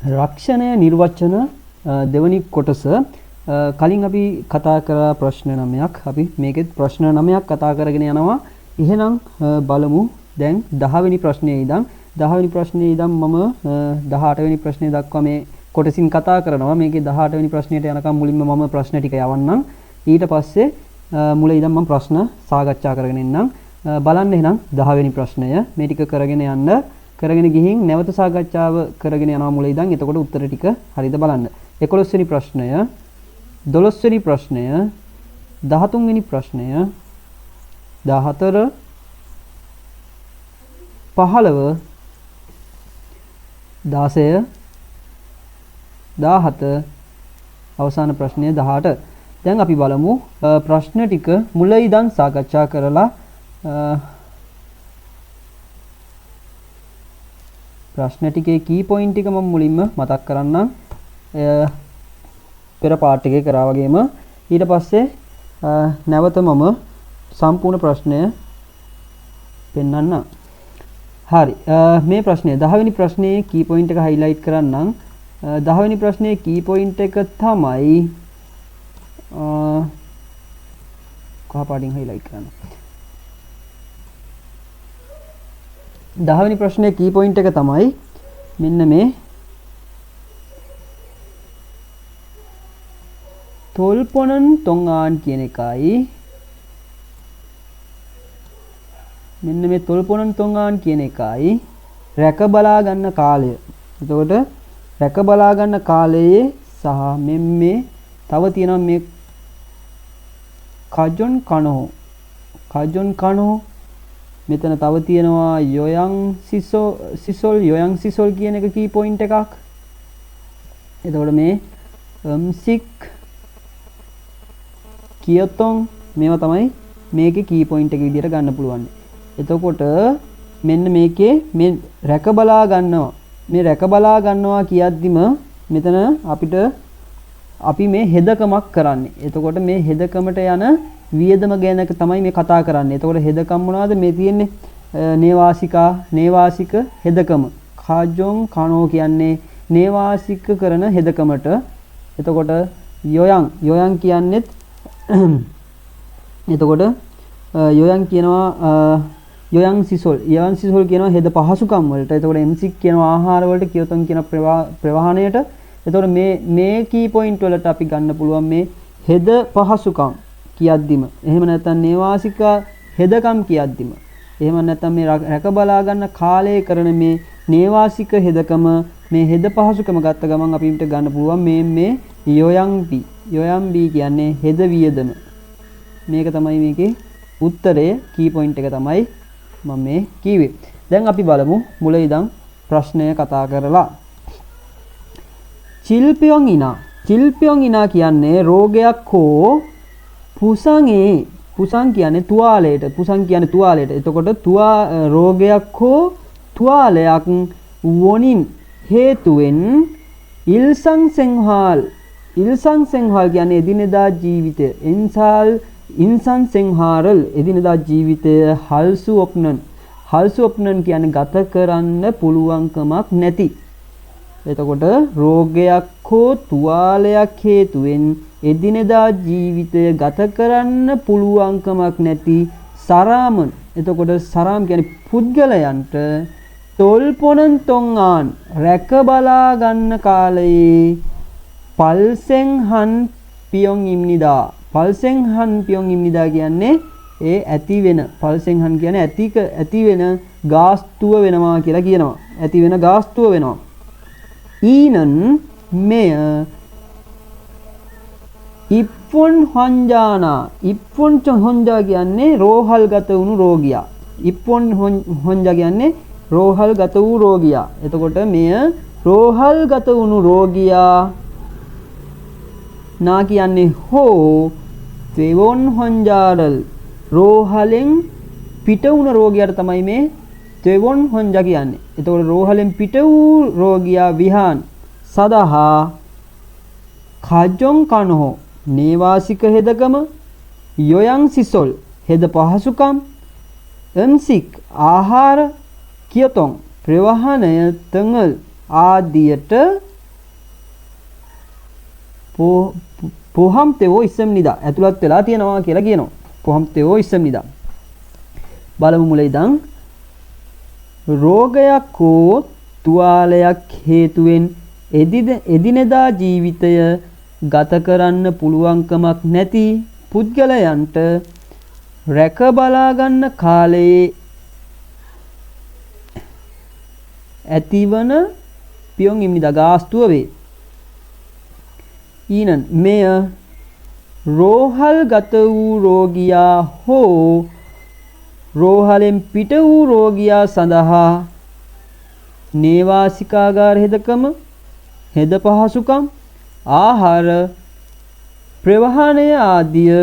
රක්ෂණය නිර්වචන දෙවනි කොටස කලින් අපි කතා කරා ප්‍රශ්න 9ක්. අපි මේකෙත් ප්‍රශ්න 9ක් කතා කරගෙන යනවා. එහෙනම් බලමු දැන් 10 වෙනි ප්‍රශ්නයේ ඉඳන් 10 වෙනි ප්‍රශ්නයේ ඉඳන් මම 18 වෙනි ප්‍රශ්නය දක්වා මේ කොටසින් කතා කරනවා. මේකේ 18 වෙනි ප්‍රශ්නයට යනකම් මුලින්ම මම ප්‍රශ්න ටික යවන්නම්. ඊට පස්සේ මුල ඉඳන් මම ප්‍රශ්න සාකච්ඡා කරගෙන එන්නම්. බලන්න එහෙනම් 10 වෙනි ප්‍රශ්නය මේ ටික කරගෙන යන්න. කරගෙන ගිහින් නැවත සාකච්ඡාව කරගෙන යනවා මුල ඉඳන්. එතකොට උත්තර ටික හරියද බලන්න. 11 වෙනි ප්‍රශ්නය, 12 වෙනි ප්‍රශ්නය, 13 වෙනි ප්‍රශ්නය, 14, 15, 16, 17, අවසාන ප්‍රශ්නය 18. දැන් අපි බලමු ප්‍රශ්න ටික මුල ඉඳන් සාකච්ඡා කරලා ප්‍රශ්න ටිකේ කී පොයින්ට් ටික මම මුලින්ම මතක් කරන්නම්. පෙර පාර්ට් එකේ කරා වගේම ඊට පස්සේ නැවත මම සම්පූර්ණ ප්‍රශ්නය පෙන්වන්නම්. හරි, මේ ප්‍රශ්නය 10 වෙනි ප්‍රශ්නයේ කී පොයින්ට් එක හයිලයිට් කරන්නම්. 10 වෙනි ප්‍රශ්නයේ කී පොයින්ට් එක තමයි කහ පාටින් හයිලයිට් කරන්න. 10 වෙනි ප්‍රශ්නයේ කී පොයින්ට් එක තමයි මෙන්න මේ තොල්පොනන් තොංආන් කියන එකයි. මෙන්න මේ තොල්පොනන් තොංආන් කියන එකයි රැක බලා ගන්න කාලය. එතකොට රැක බලා ගන්න කාලයේ සහ මෙන්න මේ තව තියෙනවා මේ කජොන් කනෝ, කජොන් කනෝ මෙතන තව තියෙනවා යොයන් සිසොල්, යොයන් සිසොල් කියන එක කී පොයින්ට් එකක්. එතකොට මේ සික් කියතොන් මේවා තමයි මේකේ කී පොයින්ට් එක විදියට ගන්න පුළුවන්. එතකොට මෙන්න මේකේ මේ රැක බලා ගන්නවා, මේ රැක බලා ගන්නවා කියද්දිම මෙතන අපි මේ හෙදකමක් කරන්නේ. එතකොට මේ හෙදකමට යන වියදම ගැන තමයි මේ කතා කරන්නේ. එතකොට හෙදකම් මොනවද මේ තියෙන්නේ? නේවාසික හෙදකම. කාජොන් කනෝ කියන්නේ නේවාසික කරන හෙදකමට. එතකොට යොයන්, යොයන් කියන්නේත් එතකොට යොයන් කියනවා යොයන් සිසොල්, යොයන් සිසොල් කියනවා හෙද පහසුකම් වලට. එතකොට එම්සික් කියනවා ආහාර වලට, කියොතොන් කියන ප්‍රවාහණයට. එතකොට මේ කී පොයින්ට් වලට අපි ගන්න පුළුවන් මේ හෙද පහසුකම් කියද්දිම, එහෙම නැත්නම් නේවාසික හෙදකම් කියද්දිම, එහෙම නැත්නම් මේ රැක බලා ගන්න කාලය කරන මේ නේවාසික හෙදකම, මේ හෙද පහසුකම ගත්ත ගමන් අපිට ගන්න පුළුවන් මේ යොයන් බි. යොයන් බි කියන්නේ හෙද වියදම. මේක තමයි මේකේ උත්තරය, කී පොයින්ට් එක තමයි මම මේ කිව්වේ. දැන් අපි බලමු මුල ඉඳන් ප්‍රශ්නය කතා කරලා. චිල්පියොන් ඉනා, චිල්පියොන් ඉනා කියන්නේ රෝගයක් හෝ පුසංේ, පුසං කියන්නේ තුවාලයට, පුසං කියන්නේ තුවාලයට. එතකොට රෝගයක් හෝ තුවාලයක් වොනින් හේතුවෙන් ඉල්සං සෙන්හාල්, ඉල්සං සෙන්හාල් කියන්නේ එදිනෙදා ජීවිතය, එන්සාල් ඉන්සන් සෙන්හාරල් එදිනෙදා ජීවිතය හල්සු ඔප්නන්, හල්සු ඔප්නන් කියන්නේ ගත කරන්න පුළුවන්කමක් නැති. එතකොට රෝගයක් හෝ තුවාලයක් හේතුවෙන් එදිනෙදා ජීවිතය ගත කරන්න පුළුවන්කමක් නැති සරාමන්. එතකොට සරාම් කියන්නේ පුද්ගලයන්ට තොල්පොනන් තොංආන් රැක බලා ගන්න කාලයේ පල්සෙන් හන් පියොන් ඉම්නිදා. පල්සෙන් හන් පියොන් ඉම්නිදා කියන්නේ ඒ ඇති වෙන, පල්සෙන් හන් කියන්නේ ඇති වෙන ගාස්තුව වෙනවා කියලා කියනවා. ඇති වෙන ගාස්තුව වෙනවා. ඊනන් මෙය ඉප්පොන් හොංජානා, ඉප්පොන් හොංජා කියන්නේ රෝහල් ගත වුණු රෝගියා. ඉප්පොන් හොංජා කියන්නේ රෝහල් ගත වූ රෝගියා. එතකොට මෙය රෝහල් ගත වුණු රෝගියා නා කියන්නේ හෝ තෙවොන් හොංජාරල්, රෝහලෙන් පිට වුණ රෝගියාට තමයි මේ තෙවොන් හොංජා කියන්නේ. එතකොට රෝහලෙන් පිට වූ රෝගියා විහාන් සදහා කජොන් කනහෝ නේවාසික හෙදකම, යොයන් සිසොල් හෙද පහසුකම්, එම්සික් ආහාර, කියතොන් ප්‍රවාහනය තඟල් ආදියට පොහම්තෙවෝ ඉස්සම්නිදා ඇතුළත් වෙලා තියෙනවා කියලා කියනවා. පොහම්තෙවෝ ඉස්සම්නිදා. බලමු මුල ඉඳන්. රෝගයක් හෝ තුවාලයක් හේතුවෙන් එදිනෙදා ජීවිතය ගත කරන්න පුළුවන්කමක් නැති පුද්ගලයන්ට රැක බලා ගන්න කාලයේ ඇතිවන පියොන් ඉම්නිදා ගාස්තුව වේ. ඊනන් මෙය රෝහල් ගත වූ රෝගියා හෝ රෝහලෙන් පිට වූ රෝගියා සඳහා නේවාසිකාගාර හෙදකම, හෙද පහසුකම්, ආහාර ප්‍රවාහනය ආදිය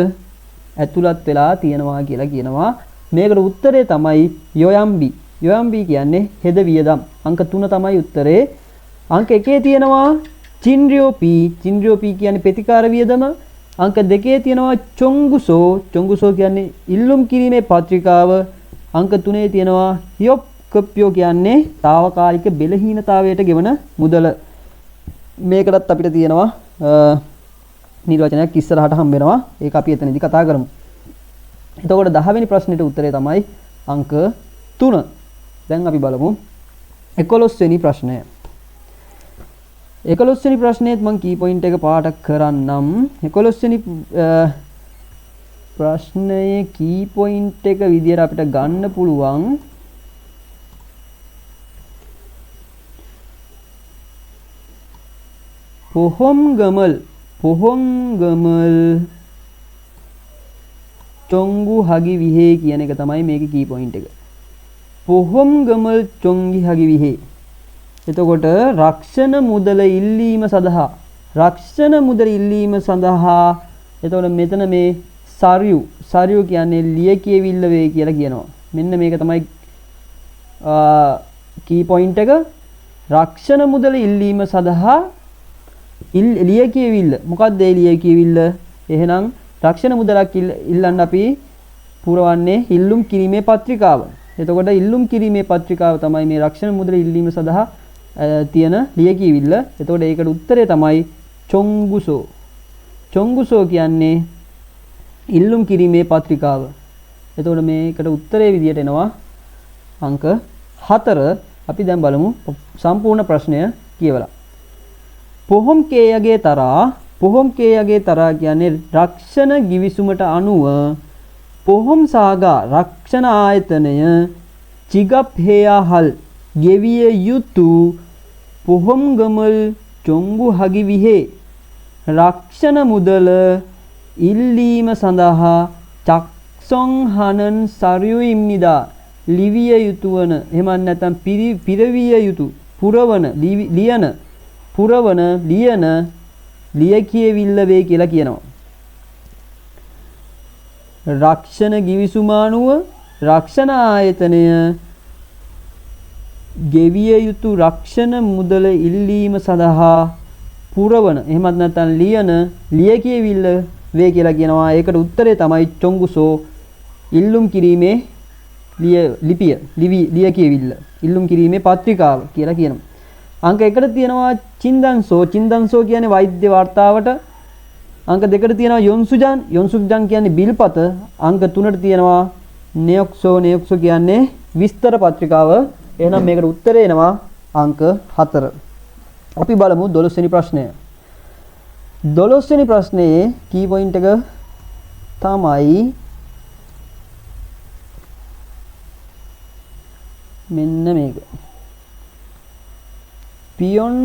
ඇතුළත් වෙලා තියෙනවා කියලා කියනවා. මේකට උත්තරේ තමයි යොයම්බි. යොයම්බි කියන්නේ හෙද වියදම්. අංක 3 තමයි උත්තරේ. අංක 1 තියෙනවා චින්රියෝපි. චින්රියෝපි කියන්නේ ප්‍රතිකාර වියදම. අංක 2 තියෙනවා චොංගුසෝ. චොංගුසෝ කියන්නේ ඉල්ලුම් කිරීමේ පත්‍රිකාව. අංක 3 තියෙනවා හියොප් කප්පියෝ කියන්නේ తాවකාලික බෙලහීනතාවයට ගෙවන මුදල. මේකටත් අපිට තියෙනවා නිර්වචනයක් ඉස්සරහට හම්බ වෙනවා. ඒක අපි එතනදී කතා කරමු. එතකොට 10 වෙනි ප්‍රශ්නෙට උත්තරේ තමයි අංක 3. දැන් අපි බලමු 11 වෙනි ප්‍රශ්නය. 11 වෙනි ප්‍රශ්නයේත් මම කී පොයින්ට් එක පාට කරන්නම්. 11 වෙනි ප්‍රශ්නයේ කී පොයින්ට් එක විදියට අපිට ගන්න පුළුවන් පොහොම්ගමල් පොහොංගමල් චොංගු හගි විහේ කියන එක තමයි මේකේ කී පොයින්ට් එක. පොහොම්ගමල් චොංගි හගි විහේ. එතකොට රක්ෂණ මුදල ඉල්ලීම සඳහා රක්ෂණ මුදල ඉල්ලීම සඳහා එතකොට මෙතන මේ සරියු සරියු කියන්නේ ලිය කියවිල්ල වේ කියලා කියනවා. මෙන්න මේක තමයි කී පොයින්ට් එක. රක්ෂණ මුදල ඉල්ලීම සඳහා ලිය කියවිල්ල. මොකක්ද ඒ ලිය කියවිල්ල? එහෙනම් රක්ෂණ මුදලක් ඉල්ලන්න අපි පුරවන්නේ ඉල්ලුම් කිරීමේ පත්‍රිකාව. එතකොට ඉල්ලුම් කිරීමේ පත්‍රිකාව තමයි මේ රක්ෂණ මුදල ඉල්ලීම සඳහා තියෙන ලිය කියවිල්ල. එතකොට ඒකට උත්තරේ තමයි චොංගුසෝ. චොංගුසෝ කියන්නේ ඉල්ලුම් කිරීමේ පත්‍රිකාව. එතකොට මේකට උත්තරේ විදියට එනවා අංක 4. අපි දැන් බලමු සම්පූර්ණ ප්‍රශ්නය කියවලා. පොහොම් කේයගේ තරා පොහොම් කේයගේ තරා කියන්නේ රක්ෂණ ගිවිසුමට අනුව පොහොම් සාගා රක්ෂණ ආයතනය චිගප් හේයාහල් ගෙවිය යුතු පොහොම්ගමල් චොංගු හගි විහේ රක්ෂණ මුදල ඉල්ලීම සඳහා චක්සොන් හනන් සරියු ඉම්නිදා ලිවිය යුතු වන එහෙම නැත්නම් පිරවිය යුතු පුරවන ලියන පුරවන ලියන ලිය කියවිල්ල වේ කියලා කියනවා. රක්ෂණ ගිවිසුම අනුව රක්ෂණ ආයතනය ගෙවිය යුතු රක්ෂණ මුදල ඉල්ලීම සඳහා පුරවන එහෙමත් නැත්නම් ලියන ලිය කියවිල්ල වේ කියලා කියනවා. ඒකට උත්තරේ තමයි චොංගුසෝ ඉල්ලුම් කිරීමේ ලිය ලිපිය ලිය කියවිල්ල ඉල්ලුම් කිරීමේ පත්‍රිකාව කියලා කියනවා. අංක 1ට තියෙනවා චින්දන්සෝ. චින්දන්සෝ කියන්නේ වෛද්‍ය වාර්තාවට. අංක 2ට තියෙනවා යොන්සුජන්. යොන්සුජන් කියන්නේ බිල්පත. අංක 3ට තියෙනවා නෙයොක්සෝ. නෙයොක්සෝ කියන්නේ විස්තර පත්‍රිකාව. එහෙනම් මේකට උත්තරේ එනවා අංක 4. අපි බලමු 12 වෙනි ප්‍රශ්නය. 12 වෙනි ප්‍රශ්නයේ කී පොයින්ට් එක තමයි මෙන්න මේක. පියොන්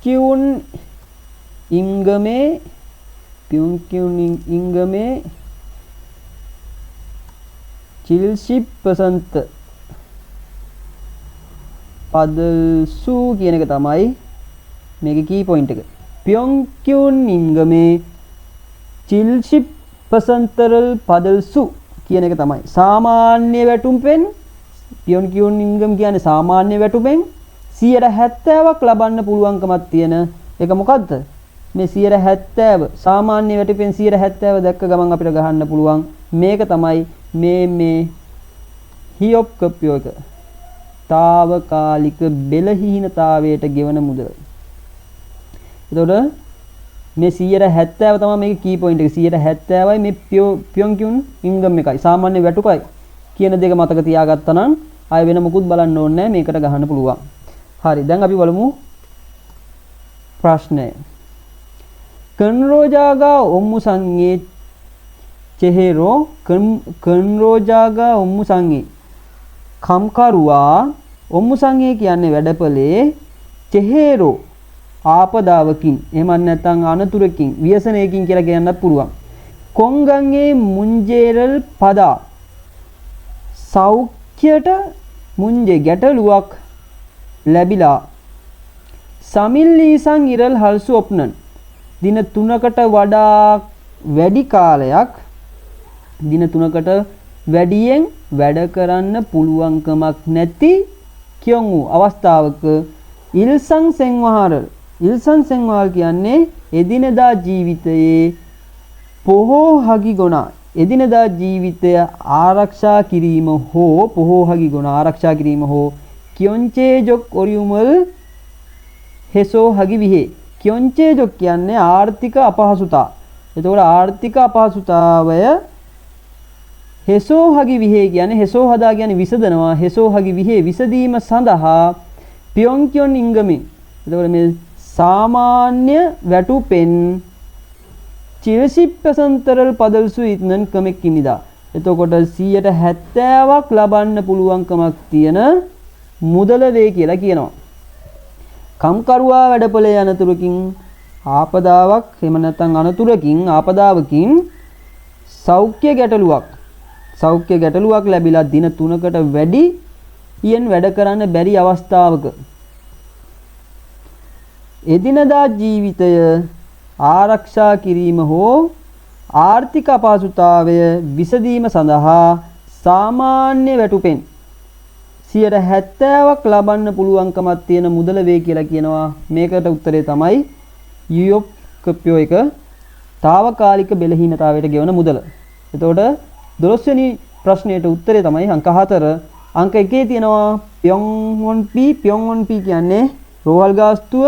කියුන් ඉංගමේ පියොන් කියුන් ඉංගමේ චිල්ෂිප් පසන්ත පදල්සු කියන එක තමයි මේකේ කී පොයින්ට් එක. පියොන් කියුන් ඉංගමේ චිල්ෂිප් පසන්තරල් පදල්සු කියන එක තමයි සාමාන්‍ය වැටුම්පෙන් පියොන් කියුන් ඉංගම් කියන්නේ සාමාන්‍ය වැටුපෙන් 70%ක් ලබන්න පුළුවන්කමක් තියෙන එක මොකද්ද? මේ 70% සාමාන්‍ය වැටුපෙන් 70% දැක්ක ගමන් අපිට ගහන්න පුළුවන්. මේක තමයි මේ මේ හියොප් කප්පියෝ එක. තාවකාලික බෙලහීනතාවයට ගෙවන මුදල. එතකොට මේ 170 තමයි මේකේ කී පොයින්ට් එක. 170යි මේ පියොන්කියුන් ඉන්ගම් එකයි. සාමාන්‍ය වැටුපයි කියන දෙක මතක තියාගත්තා නම් ආය වෙන මොකුත් බලන්න ඕනේ නැහැ, මේකට ගහන්න පුළුවන්. හරි, දැන් අපි බලමු ප්‍රශ්නය. කන්රෝජාගා ඔම්මුසන්ගේ චෙහෙරෝ කන්රෝජාගා ඔම්මුසන්ගේ කම්කරුවා ඔම්මුසන්ගේ කියන්නේ වැඩපලේ චෙහෙරෝ ආපදාවකින් එහෙම නැත්නම් අනතුරකින් ව්‍යසනයකින් කියලා කියන්නත් පුළුවන්. කොංගන්ගේ මුංජේරල් පදා සෞඛ්‍යයට මුංජේ ගැටලුවක් ලැබිලා සමිල්ලීසං ඉරල් හල්සු ඔප්නන් දින 3කට වඩා වැඩි කාලයක් දින 3කට වැඩියෙන් වැඩ කරන්න පුළුවන්කමක් නැති කියොන් වූ අවස්ථාවක ඉල්සං සෙන්වහර ඉල්සං සෙන්වහල් කියන්නේ එදිනෙදා ජීවිතයේ පොහෝ හගි ගොනා එදිනෙදා ජීවිතය ආරක්ෂා කිරීම හෝ පොහෝ හගි ගොනා ආරක්ෂා කිරීම හෝ කියොන්චේ ජොක් ඔරියුමල් හෙසෝ හගි විහේ. කියොන්චේ ජොක් කියන්නේ ආර්ථික අපහසුතා. එතකොට ආර්ථික අපහසුතාවය හෙසෝ හගි විහේ කියන්නේ හෙසෝ හදා කියන්නේ විසඳනවා. හෙසෝ හගි විහේ විසඳීම සඳහා පියොන්කියොන් ඉංගමින්. එතකොට මේ සාමාන්‍ය වැටුපෙන් චිල්සිප්පසන්තරල් පදල්සු ඉත්නන් කමෙක් ඉනිදා. එතකොට 170ක් ලබන්න පුළුවන්කමක් තියෙන මුදල වේ කියලා කියනවා. කම්කරුවා වැඩපොලේ අනතුරකින් ආපදාවක් එහෙම නැත්නම් අනතුරකින් ආපදාවකින් සෞඛ්‍ය ගැටලුවක් ලැබිලා දින 3කට වැඩි යෙන් වැඩ කරන්න බැරි අවස්ථාවක එදිනදා ජීවිතය ආරක්ෂා කිරීම හෝ ආර්ථික අපහසුතාවය විසඳීම සඳහා සාමාන්‍ය වැටුපෙන් 70ක් ලබන්න පුළුවන්කමක් තියෙන මුදල වේ කියලා කියනවා. මේකට උත්තරේ තමයි යුයොප් කප්පියෝ එක තාවකාලික බෙලහීනතාවයට ගෙවන මුදල. එතකොට 12 වෙනි ප්‍රශ්නයට උත්තරේ තමයි අංක 4. අංක 1 තියෙනවා පියොන්වොන් පී. පියොන්වොන් පී කියන්නේ රෝහල් ගාස්තුව.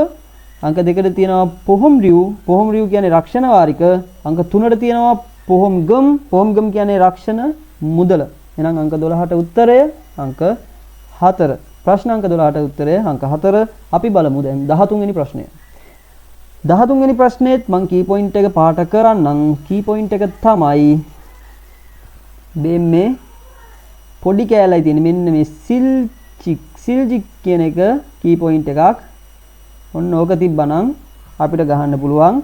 අංක 2ට තියෙනවා පොහොම් රිව්. පොහොම් රිව් කියන්නේ රක්ෂණ වාරික. අංක 3ට තියෙනවා පොහොම් ගම්. පොහොම් ගම් කියන්නේ රක්ෂණ මුදල. එහෙනම් අංක 12ට උත්තරය අංක 4. ප්‍රශ්න අංක 12ට උත්තරය අංක 4. අපි බලමු දැන් 13 වෙනි ප්‍රශ්නය. 13 වෙනි ප්‍රශ්නයේත් මං කී පොයින්ට් එක පාට කරන්නම්. කී පොයින්ට් එක තමයි මේ පොඩි කෑල්ලයි තියෙන්නේ. මෙන්න මේ සිල්ජික් කියන එක කී පොයින්ට් එකක්. ඔන්න ඕක තිබ්බනම් අපිට ගහන්න පුළුවන්.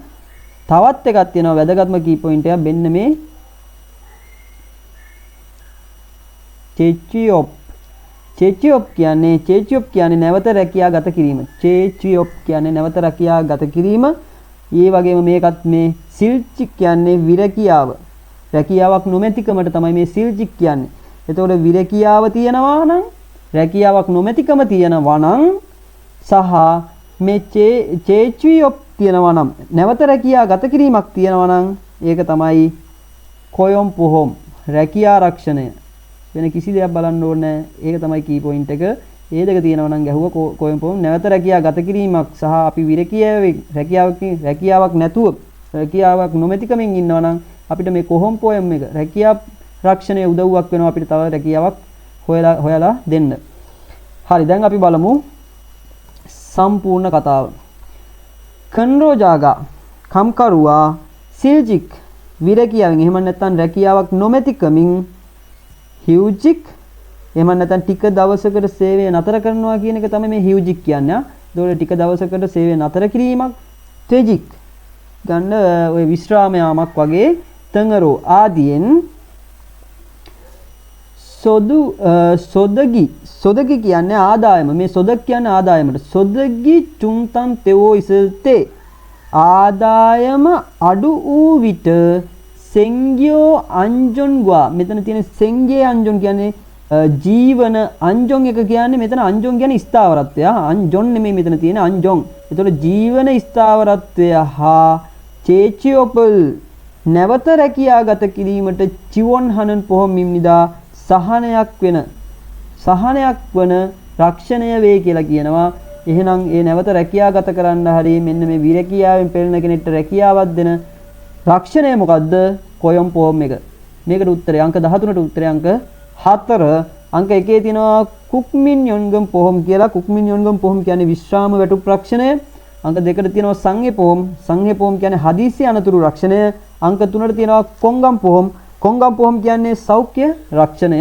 තවත් එකක් තියෙනවා වැදගත්ම කී පොයින්ට් එකක්. මෙන්න මේ චෙචියොප්. චෙචියොප් කියන්නේ නැවත රැකියා ගත කිරීම. චෙචියොප් කියන්නේ නැවත රැකියා ගත කිරීම. ඒ වගේම මේකත් මේ සිල්චික් කියන්නේ විරකියාව. රැකියාවක් නොමැතිකමට තමයි මේ සිල්චික් කියන්නේ. එතකොට විරකියාව තියෙනවා නම් රැකියාවක් නොමැතිකම තියෙනවා නම් සහ මේ චේචියොප් තියෙනවා නම් නැවත රැකියා ගත කිරීමක් තියෙනවා නම් ඒක තමයි කොයොම් පොහොම් රැකියා රක්ෂණය. වෙන කිසි දෙයක් බලන්න ඕනේ නැහැ. ඒක තමයි කී පොයින්ට් එක. ඒ දෙක තියෙනවා නම් ගැහුව කොයොම් පොහොම් නැවත රැකියා ගත කිරීමක් සහ අපි රැකියාවක් නැතුව රැකියාවක් නොමැතිකමින් ඉන්නවා නම් අපිට මේ කොහොම් පොයම් එක රැකියා රක්ෂණය උදව්වක් වෙනවා අපිට තව රැකියාවක් හොයලා දෙන්න. හරි, දැන් අපි බලමු සම්පූර්ණ කතාව. කන්රෝජාගා කම්කරුවා සිල්ජික් විරකියාවෙන් එහෙම නැත්නම් රැකියාවක් නොමැතිකමින් හිව්ජික් එහෙම නැත්නම් ටික දවසකට සේවය නතර කරනවා කියන එක තමයි මේ හිව්ජික් කියන්නේ. ඒතකොට ටික දවසකට සේවය නතර කිරීමක්, තෙජික් ගන්න ඔය විශ්‍රාම යාමක් වගේ තංගරෝ ආදියෙන් සොදගි කියන්නේ ආදායම. මේ සොදක් කියන්නේ ආදායමට. සොදගි චුන්තන් තෙවෝ ඉසල්තේ ආදායම අඩු වූ විට සෙංගියෝ අංජොන්ග්වා. මෙතන තියෙන සෙංගේ අංජොන් කියන්නේ ජීවන අංජොන් එක කියන්නේ මෙතන අංජොන් කියන්නේ ස්ථාවරත්වය. අංජොන් නෙමෙයි මෙතන තියෙන අංජොන්. එතකොට ජීවන ස්ථාවරත්වය හා චේචියොපල් නැවත රැකියාගත කිරීමට චිවොන් හනන් පොහොම් මිම්නිදා සහනයක් වන රක්ෂණය වේ කියලා කියනවා. එහෙනම් ඒ නැවත රැකියා ගත කරන්න හරි මෙන්න මේ විරැකියාවෙන් පෙළෙන කෙනෙක්ට රැකියාවක් දෙන රක්ෂණය මොකද්ද? කොයම් පොහොම් එක. මේකට උත්තරය අංක 13ට උත්තරය අංක 4. අංක 1 තියෙනවා කුක්මින් යොන්ගම් පොහොම් කියලා. කුක්මින් යොන්ගම් පොහොම් කියන්නේ විශ්‍රාම වැටුප් රක්ෂණය. අංක 2ට තියෙනවා සංහේ පොහොම්. සංහේ පොහොම් කියන්නේ හදිසි අනතුරු රක්ෂණය. අංක 3ට තියෙනවා කොංගම් පොහොම්. කොංගම් පොහොම් කියන්නේ සෞඛ්‍ය රක්ෂණය.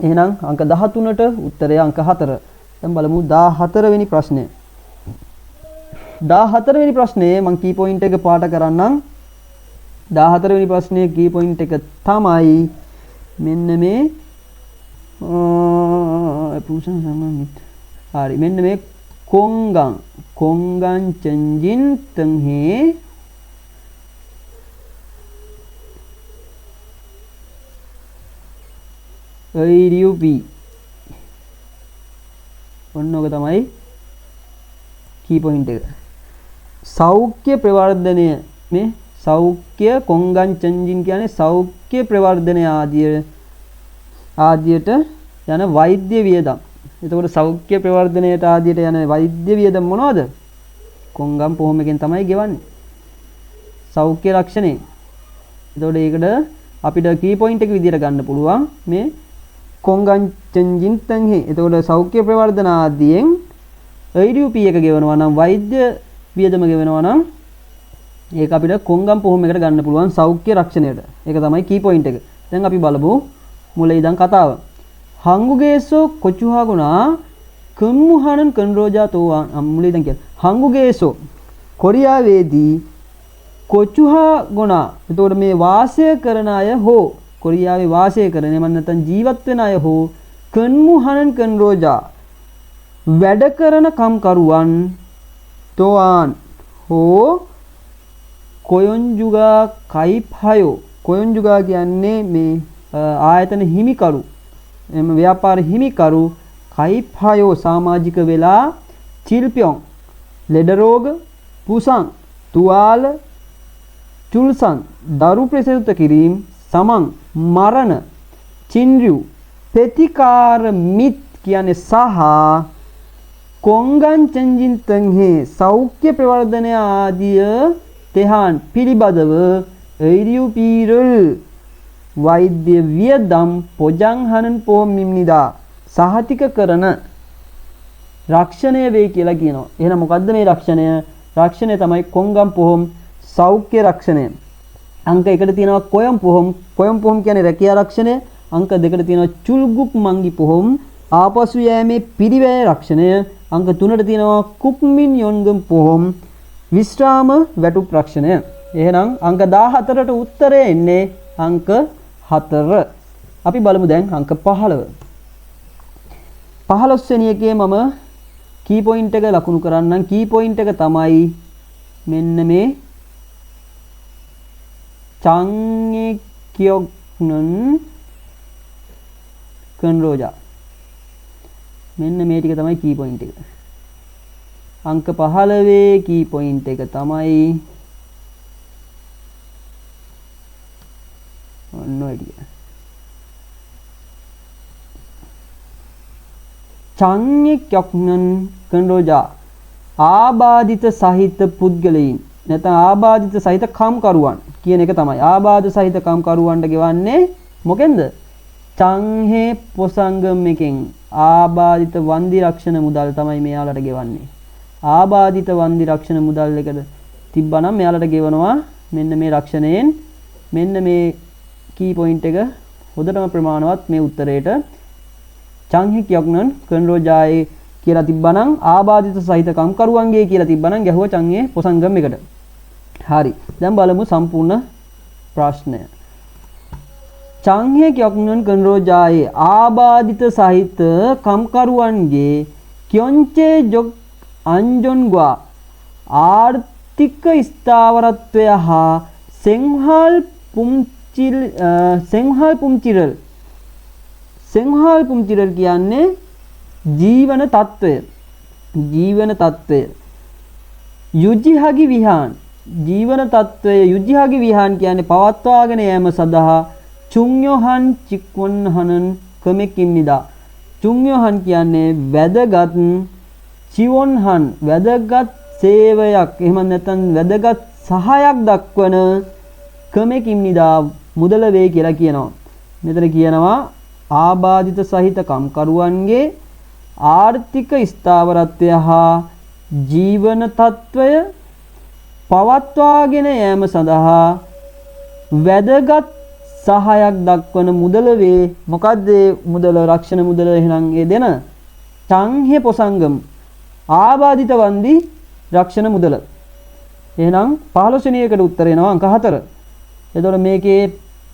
එහෙනම් අංක 13ට උත්තරය අංක 4. දැන් බලමු 14 වෙනි ප්‍රශ්නය. 14 වෙනි ප්‍රශ්නේ මං කී පොයින්ට් එක පාට කරන්නම්. 14 වෙනි ප්‍රශ්නයේ කී පොයින්ට් එක තමයි මෙන්න මේ පුරුෂ සමමිත. හරි, මෙන්න මේ කොංගන් කොංගන් චෙන්ජින් තන්හේ ADUP. ඔන්න ඔක තමයි කී පොයින්ට් එක. සෞඛ්‍ය ප්‍රවර්ධනය, මේ සෞඛ්‍ය කොංගන් චෙන්ජින් කියන්නේ සෞඛ්‍ය ප්‍රවර්ධනය ආදියට යන වෛද්‍ය වියදම්. එතකොට සෞඛ්‍ය ප්‍රවර්ධනයට ආදියට යන වෛද්‍ය වියදම් මොනවද? කොංගම් පොහොම එකෙන් තමයි ගෙවන්නේ. සෞඛ්‍ය රක්ෂණය. එතකොට ඒකට අපිට කී පොයින්ට් එක විදියට ගන්න පුළුවන් මේ කොංගන් චෙන්ජින් තන්හි. එතකොට සෞඛ්‍ය ප්‍රවර්ධන ආදියෙන් ADUP එක ගෙවනවා නම්, වෛද්‍ය වියදම ගෙවනවා නම් ඒක අපිට කොංගම් පොහොම එකට ගන්න පුළුවන් සෞඛ්‍ය රක්ෂණයට. ඒක තමයි කී පොයින්ට් එක. දැන් අපි බලමු මුල ඉඳන් කතාව. 한국에서 거주하거나 근무하는 근로자 또한 මුල ඉඳන් කියන්න. 한국에서 කොරියාවේදී 거주하거나 එතකොට මේ වාසය කරන අය හෝ කොරියාවේ වාසය කරන එහෙම නැත්නම් ජීවත් වෙන අය හෝ 근무하는 근로자 වැඩ කරන කම්කරුවන් 또한 හෝ කොයොන්ජුගා කයිප්හයෝ. කොයොන්ජුගා කියන්නේ මේ ආයතන හිමිකරු, එම ව්‍යාපාර හිමිකරු කයිප්හයෝ සමාජික වෙලා චිල්පියොන් ලෙඩ රෝග පුසන් තුවාල චුල්සන් දරු ප්‍රසූත කිරීම සමන් මරණ චින්රියු ප්‍රතිකාර මිත් කියන්නේ සහ කොංගන් චෙන්ජින් තන්හි සෞඛ්‍ය ප්‍රවර්ධනය ආදිය තෙහාන් පිළිබඳව 의료비를 වෛද්‍ය වියදම් පොජංහනන් පොහොම්මිම්නිදා සහතික කරන රක්ෂණය වේ කියලා කියනවා. එහෙනම් මොකද්ද මේ රක්ෂණය? රක්ෂණය තමයි කොංගම් පොහොම් සෞඛ්‍ය රක්ෂණය. අංක 1ට තියෙනවා කොයම් පොහොම්. කොයම් පොහොම් කියන්නේ රැකියා රක්ෂණය. අංක 2ට තියෙනවා චුල්ගුක් මංගි පොහොම් ආපසු යෑමේ පිරිවැය රක්ෂණය. අංක 3ට තියෙනවා කුක්මින් යොන්ගම් පොහොම් විශ්‍රාම වැටුප් රක්ෂණය. එහෙනම් අංක 14ට උත්තරය එන්නේ අංක 4. අපි බලමු දැන් අංක 15. 15 වෙනි එකේ මම කී පොයින්ට් එක ලකුණු කරන්නම්. කී පොයින්ට් එක තමයි මෙන්න මේ චංගෙක්යොක්නන් කන්රෝජා. මෙන්න මේ ටික තමයි කී පොයින්ට් එක. අංක 15 කී පොයින්ට් එක තමයි ඔන්න ඔය ටික. චංගෙක්යොක්නන් කන්රෝජා ආබාධිත සහිත පුද්ගලයින් නැත්නම් ආබාධිත සහිත කම්කරුවන් කියන එක තමයි. ආබාධ සහිත කම්කරුවන්ට ගෙවන්නේ මොකෙන්ද? චංහේ පොසංගම් එකෙන් ආබාධිත වන්දි රක්ෂණ මුදල් තමයි මෙයාලට ගෙවන්නේ. ආබාධිත වන්දි රක්ෂණ මුදල් එකට තිබ්බනම් මෙයාලට ගෙවනවා මෙන්න මේ රක්ෂණයෙන්. මෙන්න මේ කී පොයින්ට් එක හොඳටම ප්‍රමාණවත් මේ උත්තරේට. චංහෙක්යොක්නන් කන්රෝජායේ කියලා තිබ්බනම් ආබාධිත සහිත කම්කරුවන්ගේ කියලා තිබ්බනම් ගැහුවා චංහේ පොසංගම් එකට. හරි. දැන් බලමු සම්පූර්ණ ප්‍රශ්නය. චංහෙක්යොක්නන් කන්රෝජායේ ආබාධිත සහිත කම්කරුවන්ගේ කියොන්චේ ජොක් අන්ජොන්ග්වා ආර්ථික ස්ථාවරත්වය හා සෙන්හල් පුම්චිරල් සෙන්හල් පුම්චිරල් කියන්නේ ජීවන තත්වය. ජීවන තත්වය යුජිහගි විහාන්. ජීවන තත්වය යුජිහගි විහාන් කියන්නේ පවත්වාගෙන යෑම සඳහා චුංයොහන් චික්වන්හනන් ක්‍රමකින්නිදා. චුංයොහන් කියන්නේ වැදගත් චිවොන්හන් වැදගත් සේවයක් එහෙම නැත්නම් වැදගත් සහායක් දක්වන ක්‍රමයකින් මුදල වේ කියලා කියනවා. මෙතන කියනවා ආබාධිත සහිත කම්කරුවන්ගේ ආර්ථික ස්ථාවරත්වය හා ජීවන තත්ත්වය පවත්වාගෙන යෑම සඳහා වැදගත් සහායක් දක්වන මුදල වේ. මොකද්ද ඒ මුදල? රක්ෂණ මුදල. එහෙනම් ඒ දෙන චංහ්‍ය පොසංගම් ආබාධිත වන්දි රක්ෂණ මුදල. එහෙනම් 15 වෙනි එකට උත්තර එනවා අංක 4. එතකොට මේකේ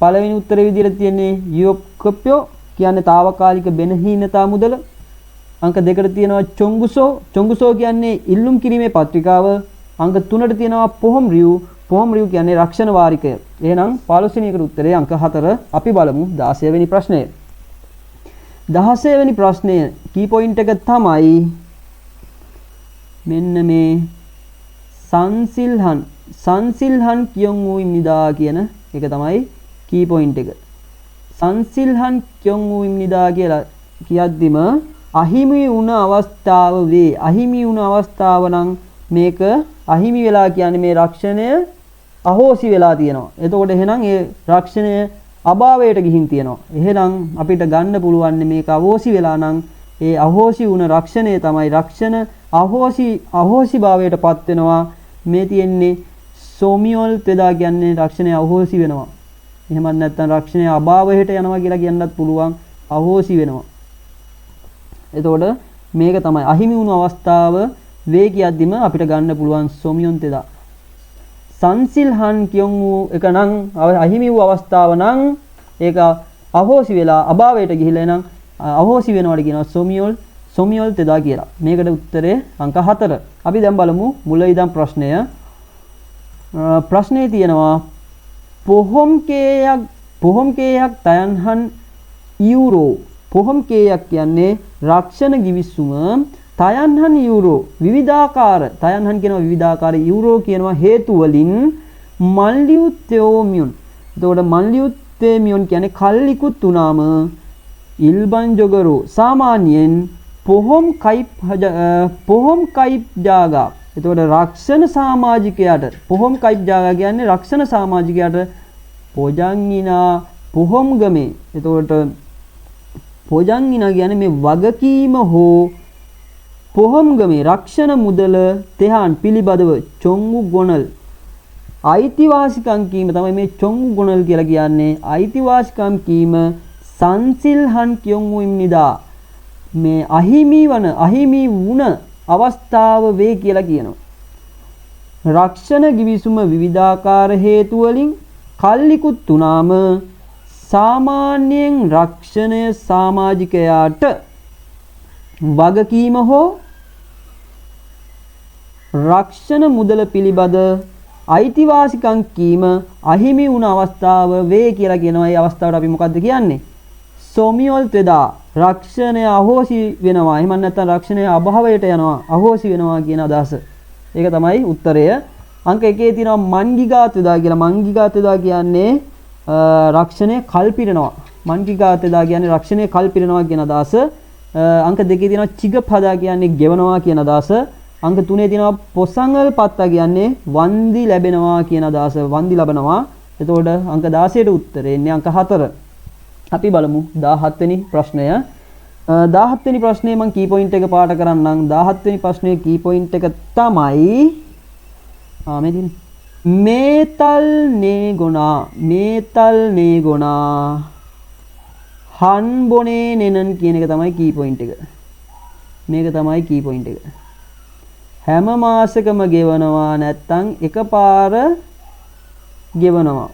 පළවෙනි උත්තරේ විදිහට තියෙන්නේ යොක්කප්පයෝ කියන්නේ තාවකාලික බෙනහීනතා මුදල. අංක 2ට තියෙනවා චොංගුසෝ. චොංගුසෝ කියන්නේ ඉල්ලුම් කිරීමේ පත්‍රිකාව. අංක 3ට තියෙනවා පොහොම් රියු. පොහොම් රියු කියන්නේ රක්ෂණ වාරිකය. එහෙනම් 15 වෙනි එකට උත්තරේ අංක 4. අපි බලමු 16 වෙනි ප්‍රශ්නය. 16 වෙනි ප්‍රශ්නය කී පොයින්ට් එක තමයි මෙන්න මේ සංසිල්හන් සංසිල්හන් කියොන් වූ ඉම්නිදා කියන එක තමයි කී පොයින්ට් එක. සංසිල්හන් කියොන් වූ ඉම්නිදා කියලා කියද්දිම අහිමි වුණ අවස්ථාව වේ. අහිමි වුණ අවස්ථාව නම් මේක අහිමි වෙලා කියන්නේ මේ රක්ෂණය අහෝසි වෙලා තියෙනවා. එතකොට එහෙනම් ඒ රක්ෂණය අභාවයට ගිහින් තියෙනවා. එහෙනම් අපිට ගන්න පුළුවන් මේක අහෝසි වෙලා නම් ඒ අහෝසි වුණ රක්ෂණය තමයි රක්ෂණ අහෝසි භාවයට පත් වෙනවා. මේ තියෙන්නේ සෝමියොල් තෙදා කියන්නේ රක්ෂණය අහෝසි වෙනවා. එහෙමත් නැත්නම් රක්ෂණය අභාවයට යනවා කියලා කියන්නත් පුළුවන්. අහෝසි වෙනවා. එතකොට මේක තමයි අහිමි වුණු අවස්ථාව වේ කියද්දිම අපිට ගන්න පුළුවන් සෝමියොන් තෙදා. සංසිල්හන් කියොන් වූ එක නම් අහිමි වූ අවස්ථාව නම් ඒක අහෝසි වෙලා අභාවයට ගිහිල්ලා එනම් අහෝසි වෙනවට කියනවා සොමියොල් තෙදා කියලා. මේකට උත්තරේ අංක 4. අපි දැන් බලමු මුල ඉඳන් ප්‍රශ්නය. ප්‍රශ්නේ තියෙනවා පොහොම් කේයක් තයන්හන් යුරෝ. පොහොම් කේයක් කියන්නේ රක්ෂණ ගිවිසුම තයන්හන් යුරෝ විවිධාකාර තයන්හන් කියනවා විවිධාකාර යුරෝ කියනවා හේතු වලින් මල්ලියුතේමියොන්. එතකොට මල්ලියුතේමියොන් කියන්නේ කල්ලිකුත් වුණාම ඉල්බන් ජොගරෝ සාමාන්‍යයෙන් පොහොම් කයිප් ජාගා. එතකොට රක්ෂණ සමාජිකයාට පොහොම් කයිප් ජාගා කියන්නේ රක්ෂණ සමාජිකයාට පොජංගිනා පොහොම් ගමේ. එතකොට පොජංගිනා කියන්නේ මේ වගකීම හෝ පොහොම් ගමේ රක්ෂණ මුදල තෙහාන් පිළිබඳව චොංගු ගොනල් අයිතිවාසිකම් කීම තමයි මේ චොංගු ගොනල් කියලා කියන්නේ. අයිතිවාසිකම් කීම සංසිල්හන් කියොන් වූ ඉම්නිදා මේ අහිමි වුණ අවස්ථාව වේ කියලා කියනවා. රක්ෂණ ගිවිසුම විවිධාකාර හේතු වලින් කල්ලිකුත් වුණාම සාමාන්‍යයෙන් රක්ෂණය සමාජිකයාට වගකීම හෝ රක්ෂණ මුදල පිළිබඳ අයිතිවාසිකම් කීම අහිමි වුණ අවස්ථාව වේ කියලා කියනවා. ඒ අවස්ථාවට අපි මොකද්ද කියන්නේ? සොමියොල් තෙදා රක්ෂණය අහෝසි වෙනවා. එහෙම නැත්නම් රක්ෂණය අභාවයට යනවා, අහෝසි වෙනවා කියන අදහස. ඒක තමයි උත්තරය. අංක 1 තියෙනවා මන්ගිගා තෙදා කියලා. මන්ගිගා තෙදා කියන්නේ රක්ෂණය කල්පිරෙනවා. මන්ගිගා තෙදා කියන්නේ රක්ෂණය කල්පිරෙනවා කියන අදහස. අංක 2 තියෙනවා චිගපදා කියන්නේ ගෙවනවා කියන අදහස. අංක 3 තියෙනවා පොසංගල් පත්තා කියන්නේ වන්දි ලැබෙනවා කියන අදහස, වන්දි ලබනවා. එතකොට අංක 16ට උත්තරේ එන්නේ අංක 4. අපි බලමු 17 වෙනි ප්‍රශ්නය. 17 වෙනි ප්‍රශ්නේ මම කී පොයින්ට් එක පාට කරන්නම්. 17 වෙනි ප්‍රශ්නේ කී පොයින්ට් එක තමයි මේ තියෙන්නේ මේතල් නේගොනා මේතල් නේගොනා හන්බොනේ නෙනන් කියන එක තමයි කී පොයින්ට් එක. මේක තමයි කී පොයින්ට් එක. හැම මාසෙකම ගෙවනවා නැත්තම් එකපාර ගෙවනවා.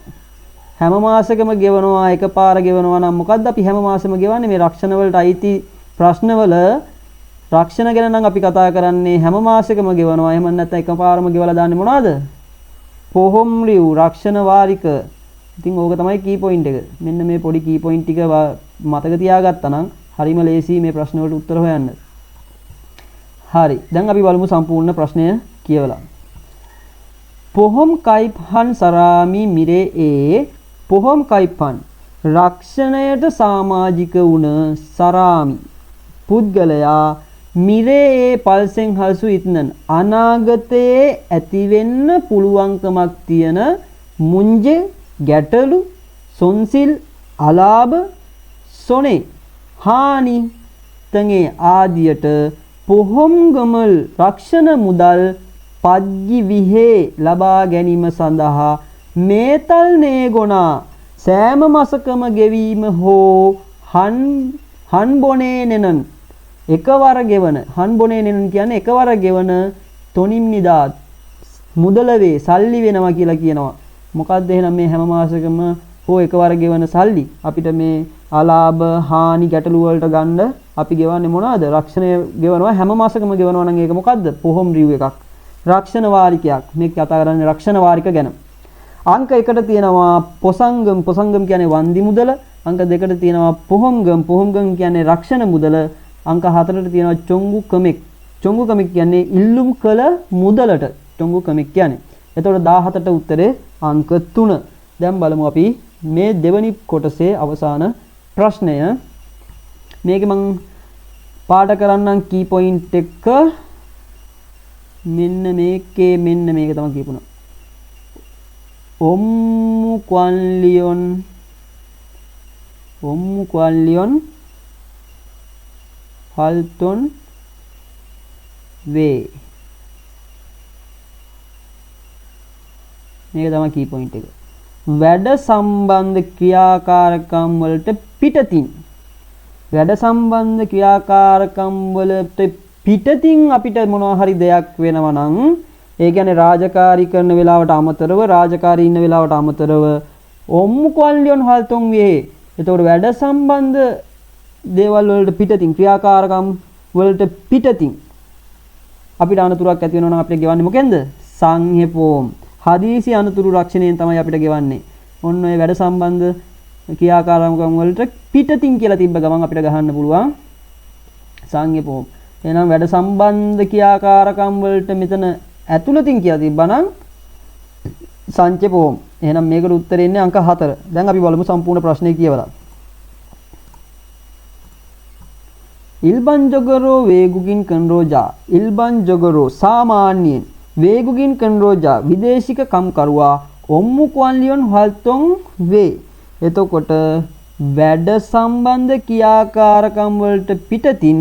හැම මාසෙකම ගෙවනවා එකපාර ගෙවනවා නම් මොකද්ද අපි හැම මාසෙම ගෙවන්නේ? මේ රක්ෂණ වලට අයිති ප්‍රශ්නවල රක්ෂණ ගැන නම් අපි කතා කරන්නේ හැම මාසෙකම ගෙවනවා. එහෙම නැත්නම් එකපාරම ගෙවලා දාන්නේ මොනවද? පොහොම් රිව් රක්ෂණ වාරික. ඉතින් ඕක තමයි කී පොයින්ට් එක. මෙන්න මේ පොඩි කී පොයින්ට් ටික මතක තියාගත්තා නම් හරිම ලේසි මේ ප්‍රශ්න වලට උත්තර හොයන්න. හරි. දැන් අපි බලමු සම්පූර්ණ ප්‍රශ්නය කියවලා. පොහොම් කයිප්හන් සරාමි මිරේ ඒ පොහොම් කයිප්හන් රක්ෂණයට සමාජික වුණ සරාමි පුද්ගලයා මිරේ පල්සෙන් හල්සු ඉත්නන් අනාගතයේ ඇතිවෙන්න පුළුවන්කමක් තියෙන මුංජේ ගැටලු සොන්සිල් අලාභ සොනේ හානි තගේ ආදියට පොහොම්ගමල් රක්ෂණ මුදල් පද්ගි විහේ ලබා ගැනීම සඳහා මේතල් නේගොනා සෑම මසකම ගෙවීම හෝ හන්බොනේ නෙනන් එකවර ගෙවන හන්බොනේ නෙනන් කියන්නේ එකවර ගෙවන තොනිම් නිදා මුදල වේ සල්ලි වෙනවා කියලා කියනවා. මොකද්ද එහෙනම් මේ හැම මාසෙකම හෝ එකවර ගෙවන සල්ලි අපිට මේ අලාභ හානි ගැටලු වලට ගන්න අපි ගෙවන්නේ මොනවාද? රක්ෂණය ගෙවනවා හැම මාසෙකම ගෙවනවා නම් ඒක මොකද්ද? පොහොම් රිව් එකක්. රක්ෂණ වාරිකයක්. මේක කතා කරන්නේ රක්ෂණ වාරික ගැන. අංක 1ට තියෙනවා පොසංගම්. පොසංගම් කියන්නේ වන්දි මුදල. අංක 2ට තියෙනවා පොහොම්ගම්. පොහොම්ගම් කියන්නේ රක්ෂණ මුදල. අංක 4ට තියෙනවා චොංගු කමෙක්. චොංගු කමෙක් කියන්නේ ඉල්ලුම් කළ මුදලට චොංගු කමෙක් කියන්නේ. එතකොට 17ට උත්තරේ අංක 3. දැන් බලමු අපි මේ දෙවනි කොටසේ අවසාන ප්‍රශ්නය. මේකේ මං පාඩ කරන්නම් කී පොයින්ට් එක. මෙන්න මේකේ මෙන්න මේක තමයි කියපුණා. ඔම්මු ක්වන්ලියොන් ඔම්මු ක්වන්ලියොන් හල්තොන් වේ. මේක තමයි කී පොයින්ට් එක. වැඩ සම්බන්ධ ක්‍රියාකාරකම් වලට පිටතින් වැඩ සම්බන්ධ ක්‍රියාකාරකම් වලට පිටතින් අපිට මොනවා හරි දෙයක් වෙනවා නම් ඒ කියන්නේ රාජකාරී කරන වෙලාවට අමතරව රාජකාරී ඉන්න වෙලාවට අමතරව ඔම්මු ක්වන්ලියොන් හල්තොන් වේ. එතකොට වැඩ සම්බන්ධ දේවල් වලට පිටතින් ක්‍රියාකාරකම් වලට පිටතින් අපිට අනතුරක් ඇති වෙනවා නම් අපිට ගෙවන්නේ මොකෙන්ද? සංහෙපෝම්. හදිසි අනතුරු රක්ෂණයෙන් තමයි අපිට ගෙවන්නේ. ඔන්න ඔය වැඩ සම්බන්ධ ක්‍රියාකාරකම් වලට පිටතින් කියලා තිබ්බ ගමන් අපිට ගහන්න පුළුවන් සංහෙපෝම්. එහෙනම් වැඩ සම්බන්ධ ක්‍රියාකාරකම් වලට මෙතන ඇතුළතින් කියලා තිබ්බා නම් සංචෙපෝම්. එහෙනම් මේකට උත්තරේ එන්නේ අංක 4. දැන් අපි බලමු සම්පූර්ණ ප්‍රශ්නේ කියවලා. ඉල්බන්ජොගරෝ වේගුගින් කන්රෝජා. ඉල්බන්ජොගරෝ සාමාන්‍යයෙන් වේගුගින් කන්රෝජා විදේශික කම්කරුවා ඔම්මු ක්වන්ලියොන් හල්තොන් වේ. එතකොට වැඩ සම්බන්ධ ක්‍රියාකාරකම් වලට පිටතින්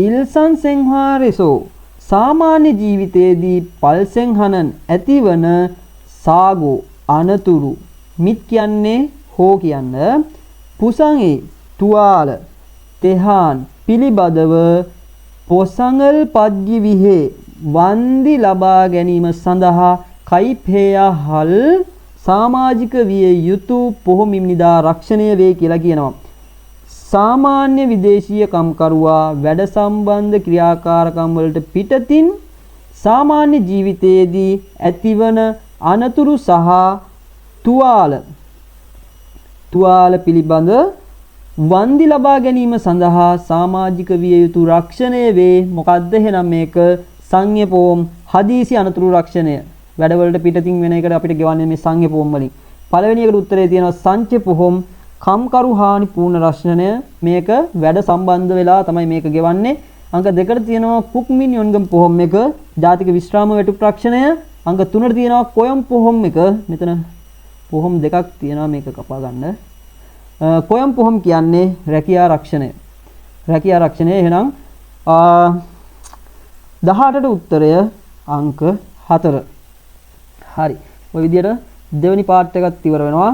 ඉල්සන් සෙන්හාරෙසෝ සාමාන්‍ය ජීවිතයේදී පල්සෙන්හනන් ඇතිවන සාගෝ අනතුරු මිත් කියන්නේ හෝ කියන්න පුසංේ තුවාල තෙහාන් පිළිබඳව පොසංගල් පද්ගි විහේ වන්දි ලබා ගැනීම සඳහා කයිපේයා හල් සමාජික විය යුතු පොහොමින් නිදා රක්ෂණය වේ කියලා කියනවා. සාමාන්‍ය විදේශීය කම්කරුවා වැඩ සම්බන්ධ ක්‍රියාකාරකම් වලට පිටතින් සාමාන්‍ය ජීවිතයේදී ඇතිවන අනතුරු සහ තුවාල පිළිබඳ වන්දි ලබා ගැනීම සඳහා සමාජික විය යුතු රක්ෂණය වේ. මොකද්ද එහෙනම් මේක? සංයපෝම් හදිසි අනතුරු රක්ෂණය. වැඩවලට පිටතින් වෙන එකට අපිට ගෙවන්නේ මේ සංයපෝම් වලින්. පළවෙනි එකට උත්තරේ තියෙනවා සංචපොහොම් කම්කරු හානි පූර්ණ රක්ෂණය. මේක වැඩ සම්බන්ධ වෙලා තමයි මේක ගෙවන්නේ. අංක 2ට තියෙනවා කුක්මින් යොන්ගම් පොහොම් එක ජාතික විශ්‍රාම වැටුප් රක්ෂණය. අංක 3ට තියෙනවා කොයම් පොහොම් එක. මෙතන පොහොම් දෙකක් තියෙනවා මේක කපා ගන්න. කොයම් පොහොම් කියන්නේ රැකියා රක්ෂණය. රැකියා රක්ෂණය. එහෙනම් 18ට උත්තරය අංක 4. හරි. ඔය විදියට දෙවෙනි පාර්ට් එකත් ඉවර වෙනවා.